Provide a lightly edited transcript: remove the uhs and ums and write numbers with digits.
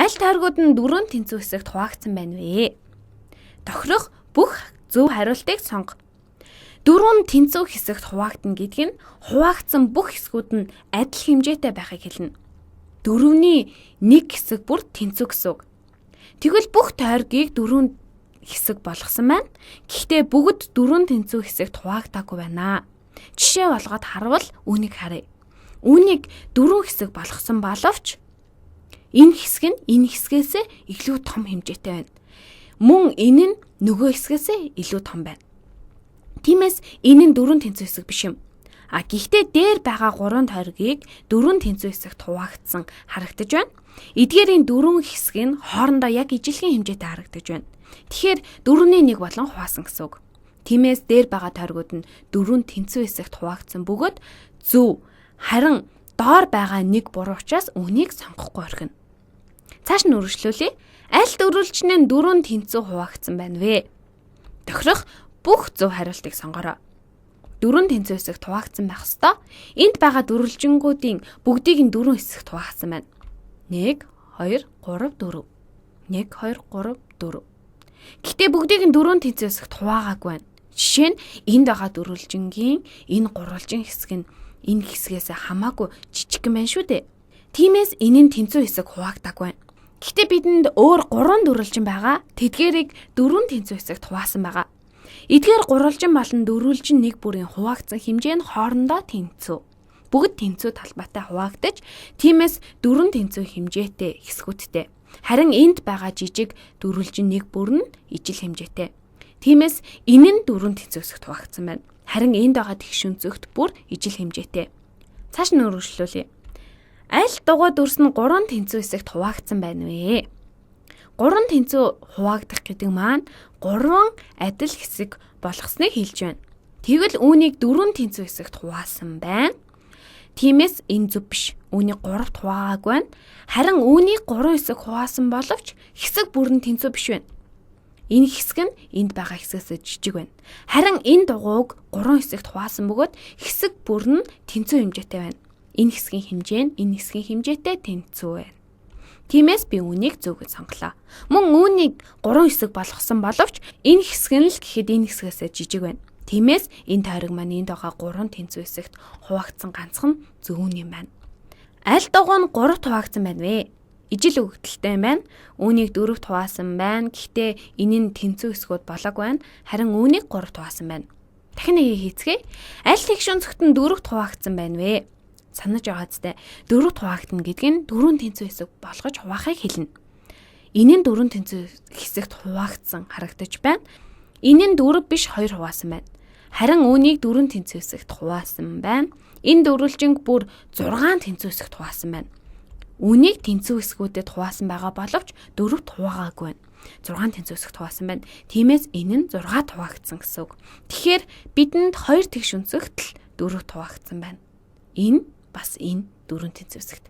Аль тойргууд нь дөрвөн тэнцүү хэсэгт хуваагдсан байна вэ? Тохирох бүх зөв хариултыг сонго. Дөрвөн тэнцүү хэсэгт хуваагдана гэдэг нь хуваагдсан бүх хэсгүүд нь адил хэмжээтэй байхыг хэлнэ. Дөрөвний нэг хэсэг бүр тэнцүү гэсэн үг. Тэгвэл бүх тойргийг дөрвөн хэсэг болгосон байна. Гэхдээ бүгд дөрвөн тэнцүү хэсэгт хуваагдаагүй байна. Жишээ болгоод харвал үүнийг харъя. Үүнийг дөрвөн хэсэг болгосон боловч энэ хэсэг нь энэ хэсгээс илүү том хэмжээтэй байна. Мөн энэ нь нөгөө хэсгээс илүү том байна. Тиймээс энэ нь дөрвөн тэнцүү хэсэг биш юм. А гэхдээ дээр байгаа гурван тойргийг дөрвөн тэнцүү хэсэгт хуваагдсан харагдаж байна. Эдгээрийн дөрвөн хэсэг нь хоорондоо яг ижилхэн хэмжээтэй харагдаж байна. Тэгэхээр дөрөвний нэг болон хуваасан гэсэн үг. Тиймээс дээр байгаа тойргууд нь дөрвөн тэнцүү хэсэгт хуваагдсан бөгөөд зөв. Харин доор байгаа нэг буруу учраас үүнийг сонгохгүй орхино. Цааш нь үргэлжлүүлье. Аль дөрвөлжин нь дөрвөн тэнцүү хуваагдсан байна вэ? Тохирох бүх зөв хариултыг сонгороо. Дөрвөн тэнцүү хэсэгт хуваагдсан байх ёстой. Энд байгаа дөрвөлжингүүдийн бүгдийг нь дөрвөн хэсэгт хуваагдсан байна. 1 2 3 4. 1 2 3 4. Гэхдээ бүгдийг нь дөрвөн тэнцүү хэсэгт хуваагаагүй байна. Жишээ нь энд байгаа дөрвөлжингийн энэ гурвалжин хэсэг нь энэ хэсгээс хамаагүй жижигхэн байна шүү дээ. Тиймээс энэ нь тэнцүү хэсэг хуваагдаагүй байна. Гэхдээ бидэнд өөр гурван дөрвөлжин байгаа. Тэдгээрийг дөрвөн тэнцүү хэсэгт хуваасан байгаа. Эдгээр гурвалжин болон дөрвөлжин нэг бүрийн хуваагдсан хэмжээ нь хоорондоо тэнцүү. Бүгд тэнцүү талбайтай хуваагдаж, тиймээс дөрвөн тэнцүү хэмжээтэй хэсгүүдтэй. Харин энд байгаа жижиг дөрвөлжин нэг бүр нь ижил хэмжээтэй. Тиймээс энэ нь дөрвөн тэнцүү хэсэгт хуваагдсан байна. Харин энд байгаа тэгш өнцөгт бүр ижил хэмжээтэй. Цааш нь үргэлжлүүлье. Аль дугуй дүрс нь гурван тэнцүү хэсэгт хуваагдсан байна вэ? Гурван тэнцүү хуваагдах гэдэг маань гурван адил хэсэг болгосныг хэлж байна. Тэгвэл үүнийг дөрвөн тэнцүү хэсэгт хуваасан байна. Тиймээс энэ зөв биш. Үүнийг гуравт хуваагаагүй байна. Харин үүнийг гурван хэсэг хуваасан боловч хэсэг бүр нь тэнцүү биш байна. Энэ хэсэг нь энд байгаа хэсгээс жижиг байна. Харин энэ дугуйг гурван хэсэгт хуваасан бөгөөд хэсэг бүр нь тэнцүү хэмжээтэй байна. Энэ хэсгийн хэмжээ нь энэ хэсгийн хэмжээтэй тэнцүү байна. Тиймээс би үүнийг зөв гэж сонголоо. Мөн үүнийг гурван хэсэг болгосон боловч энэ хэсэг нь л гэхэд энэ хэсгээс жижиг байна. Тиймээс энэ тойрог маань энд байгаа гурван тэнцүү хэсэгт хуваагдсан ганцхан зөв юм байна. Аль дугуй нь гуравт хуваагдсан байна вэ? Ижил өгөгдөлтэй байна. Үүнийг дөрөвт хуваасан байна. Гэхдээ энэ нь тэнцүү хэсгүүд болоогүй байна. Харин үүнийг гуравт хуваасан байна. Дахин нэгийг хийцгээе. Аль тэгш өнцөгт нь дөрөвт хуваагдсан байна вэ? Санаж байгаа зү дөрөвт хуваагдана гэдэг нь дөрвөн тэнцүү хэсэг болгож хуваахыг хэлнэ. Энэ нь дөрвөн тэнцүү хэсэгт хуваагдсан харагдаж байна. Энэ нь дөрөв биш хоёр хуваасан байна. Харин үүнийг дөрвөн тэнцүү хэсэгт хуваасан байна. Энэ дөрвөлжинг бүр 6 тэнцүү хэсэгт хуваасан байна. Үүнийг тэнцүү хэсгүүдэд хуваасан байгаа боловч дөрөвт хуваагаагүй байна. 6 тэнцүү хэсэгт хуваасан байна. Тиймээс энэ нь 6 хуваагдсан гэсэн үг. Тэгэхээр бидэнд хоёр тэгш өнцөгт л дөрөвт хуваагдсан байна. Энэ бас энэ дөрвөн тэнцүү хэсэгт.